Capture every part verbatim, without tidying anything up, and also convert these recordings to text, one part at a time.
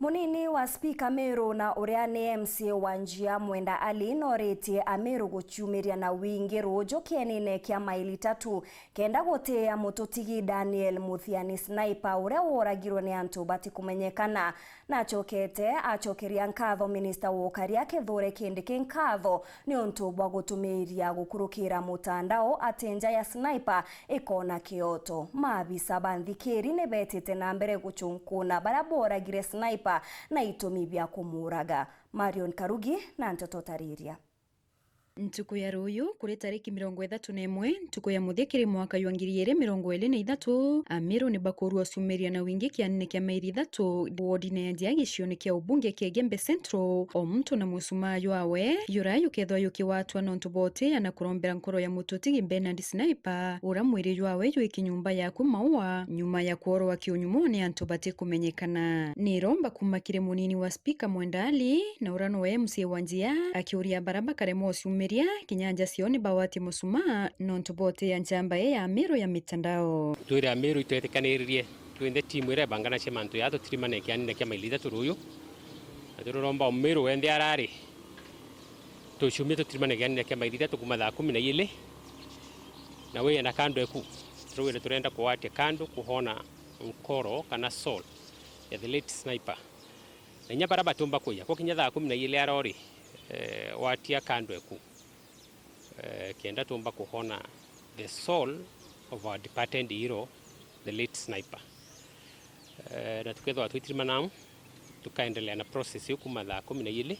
Munini wa spika Meru na uria ni M C A wa Njia Mwenda Ali noritie Ameru guciumiria na wingi ruuju kienine kia maili tatu kenda gutiia mututigi Daniel Muthiani Sniper uria woragirwe ni antu batikumenyekana. Nacokete acokeria nkatho minista wa ukaria Kithure Kindiki nkatho niuntu bwa gutumiiria gukurukira mutandao ati nja ya Sniper ikona kioto. Maabisa ba nthikiri ni betite na mbere gucunkuna baria boragire Sniper na itumi bia kumuraga. Marion Karugi na nteto tariria. Ntuku ya ruuyu, kuri tariki mirongo ithatu na imwe, ntuku ya muthia kiri mwaka jwa ngiri ijiri mirongo iri na ithatu, Ameru ni bakurua uciumiria na wingi kianine kia maili ithatu, wodine ya Njia gicione kia ubunge kia Igembe Central, o muntu na musumaa jwawe, jura jukethwa jukiwatwa nontu bwa utiia na kurombera nkoro ya mututigi Bernard Sniper, uria mwiri jwawe jwi kinyumba yaku Maua, nyuma ya kworwa kiunyumo ni antu batikumenyekana. Ni iromba kuuma kiri munini wa spika Mwenda Ali, na uria nowe M C A wa Njia, akiuria baria bakaremwa uciumiria kinya nja ciao ni bawatie musumaa nontu bwa utiia njamba ii ya Ameru ya mitandao. Twire Ameru itwetikaniririe twinthe timu iria ibanganagia mantu jaa tutirimane kianine kia maili ithatu ruuyu, na turiromba o Meru wenthe arari tuciumie tutirimane kianine kia maili ithatu kuuma thaa kumi na ijiri, na wije na kando eku, turauire turenda kugwatia kando kuhona nkoro kana soul ya the late Sniper. Na inya baria batiumba kuja, gukinya thaa kumi na ijiri arori, eh, watia kando eku, eh, kenda tuumba kuhona the soul of our departed hero, the late Sniper. Eh, na tukethwa twitirimana au, tukaendelea na process iu kuuma thaa kumi na ijiri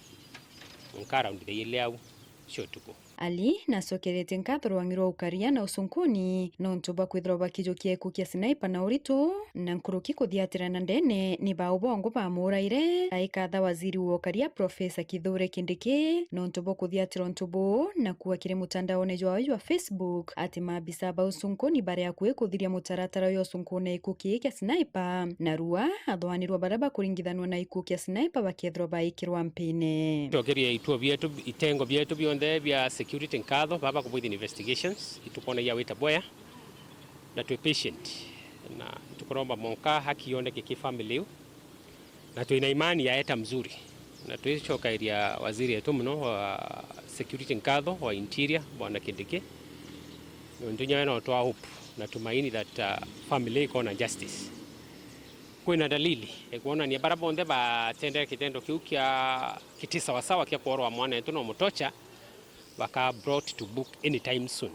mwanka around thaa ijiri au cia utuku. Ali nacokeretie nkatho rwang'i rwa ukaria na ucunkuni nontu bwa kwithirwa bakijukia gikuu kia Sniper na uritu, na nkuruki kuthiatira na ndene ni bau bongo bamuraire, aikatha waziri wa ukaria Professor Kithure Kindiki nontu bwa kuthiatira untu buu, na kuua kiri mutandaone jwawe jwa Facebook ati maabisa ba ucunkuni bari akui kuthiria mutaratara jwa ucunkune gikuu kii kia Sniper, narua athwanirwa baria bakuringithanua na gikuu kia Sniper bakethirwa baikirwa mpine. Cokeria ituo bietu, itengo bietu bionthe bia security nkatho, baba kubwithia investigations, itukwona ya wita bwea, na twi patient, na tukuromba mwanka haki yoneke ki family iu, na twina imani yaeta mzuri, na twicokeria waziri wetu muno wa security nkatho, wa interior, Bwana Kindiki, nontu nyawe no twa hope na tumaini that, uh, family ikona justice. Kwina dalili ikwonania baria bonthe batendere kitendo kiu kia kiti sawasawa kia kworwa mwana wetu no mutocha, baka brought to book anytime soon.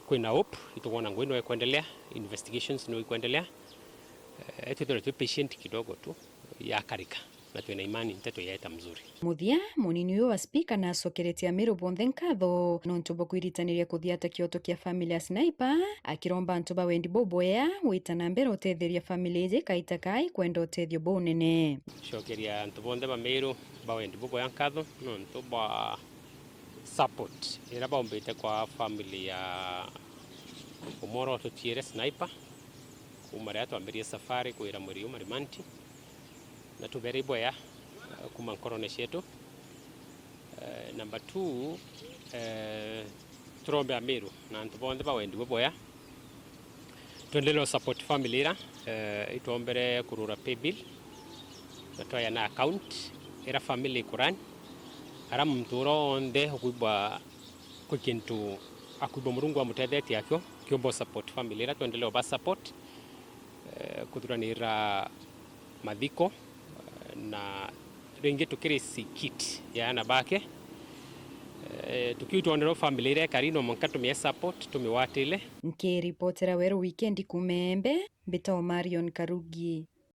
Kwina hope, itukwona ngugi no ikwendelea, investigations no ikwendelea. Eh, twithirwe twi patient kidogo tu, yakarika, na twina imani nteto yaeta mzuri. Muthia, munini uyu wa spika nacokeretie Ameru bonthe nkatho nontu bwa kwiritaniria kuthiata kioto kia family ya Sniper, akiromba antu ba wendi bubwea gwita na mbere utetheria family iji kaita kai kwenda utethio bunene. Cokeria antu bonthe ba Meru ba wendi bubwea nkatho nontu bwa support iria baumbite kwa family ya umwe uria ututiire Sniper, kuuma riria twambirie safari kwira mwiri uma rimanti, na tubere ibwea, eh, kuuma nkorone cietu. Eh, number two, eh, turombe Ameru na antu bonthe ba wendi bubwea, twendelee support family ira, eh, itwombere kurura pay bill, na twaya na account ira family ikurani, ara muntu uria onthe ukwigua kwi kintu akwigua Murungu amutethetie akio, kiumba support family ira, twendelee ba support, eh, kuthuranira mathiko, eh, na ringi tukiri sikit ya ana bake, eh, tukiu twonere family ira ikari no mwanka tumie support, tumiwatile. Nkiripotera Weru Weekend kuuma Embe, mbitagwa Marion Karugi.